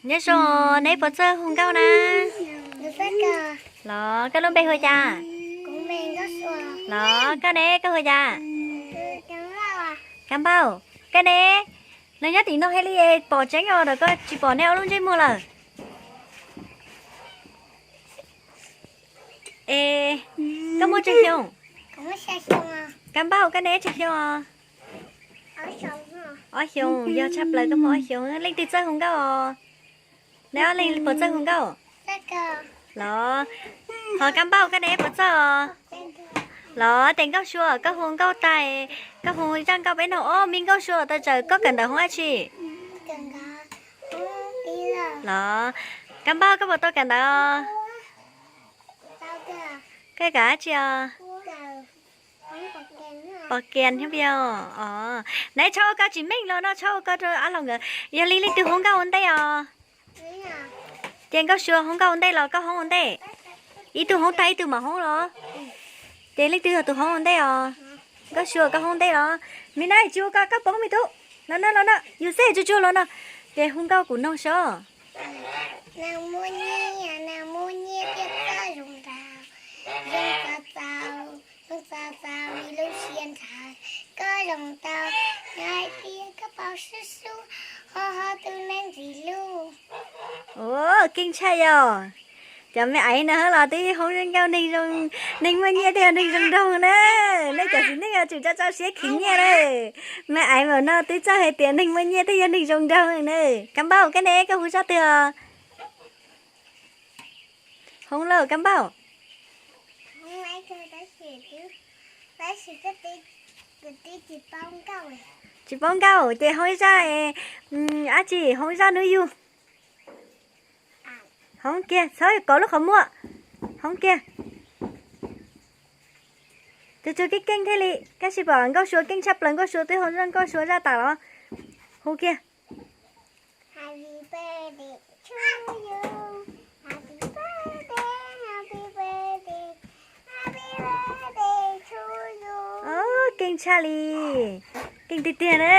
Nyob zoo, neb puas txawj hu nkauj na? Los koj lub npe hu cas? Los koj ne, koj hu cas? Kab Npauj. Koj ne, los nyob tim no thiaj li pom tseeb os, koj tsis pom neb ob lub ntsej muag lawm. Es koj muaj tsawg xyoo? Kab Npauj, koj ne tsawg xyoo os? Ob xyoos, yog tshaj plaws koj muaj ob xyoos. Leej twg txawj hu nkauj os? Neb ob leeg puas txawj hu nkauj? Los, ho Kab Npauj, koj ne puas txawj os? Los ces Nkauj Sua, koj hu nkauj tag, koj hu zaj nkauj peb noog os. Me Nkauj Sua, tau tsaws koj kawm ntawv hoob dab tsi? Los, Kab Npauj, koj puas tau kawm ntawv os? Koj kawm dab tsi os? Pom kias thiab pio. Neb txhob ua koj tsis meej los no, txhob ua koj rau ab los nkawd. Yog li leej twg hoob nkauj ua ntej os? Ces Nkauj Sua hoob nkauj ua ntej los koj hoob ua ntej? Ib tug hoob tag ib tug mam hoob los? Ces leej twg yog tus hoob ua ntej os? Nkauj Sua, koj hoob ntej los? Me na, tsis ua koj koj poob me tub. Los no, los no, yus xeb tsuag tsuag los no. Ces hu nkauj kuv noog sob. Neeg muaj nyiaj, neeg muaj nyiaj thiaj txawj zoo nraug, zoo txaus txaus, zoo txaus txaus li lub siab ntshaw. Koj zoo tau, nws hais tias koj paub sub sub, ho ho tus neeg ntxim hlub. Ua, keej tshaj yog. Cov me aiv no los twb hoob nkauj neeg zoo, neeg muaj nyiaj thiaj yog neeg zoo nraug na. Nej cov txiv neej yuav tsum tso tso siab khwv nyiaj na. Me aiv mas no twb txawj hais tias neeg muaj nyiaj thiaj yog neeg zoo nraug na. Kab Npauj, koj ne, koj hu zaj twg os? Hoob lauj Kab Npauj. Tsis paub nkauj ces hoob zaj, dab tsi, hoob zaj hnub yug. Hoob kiag, txhob kov lub qhov muag. Hoob kiag. Tsuag tsuag keej keej thiaj li, koj sim pom Nkauj Sua keej tshaj plaws, Nkauj Sua twb hu zaj Nkauj Sua zaj tas los. Hu kiag. Keej tshaj li. Keej tiag tiag na.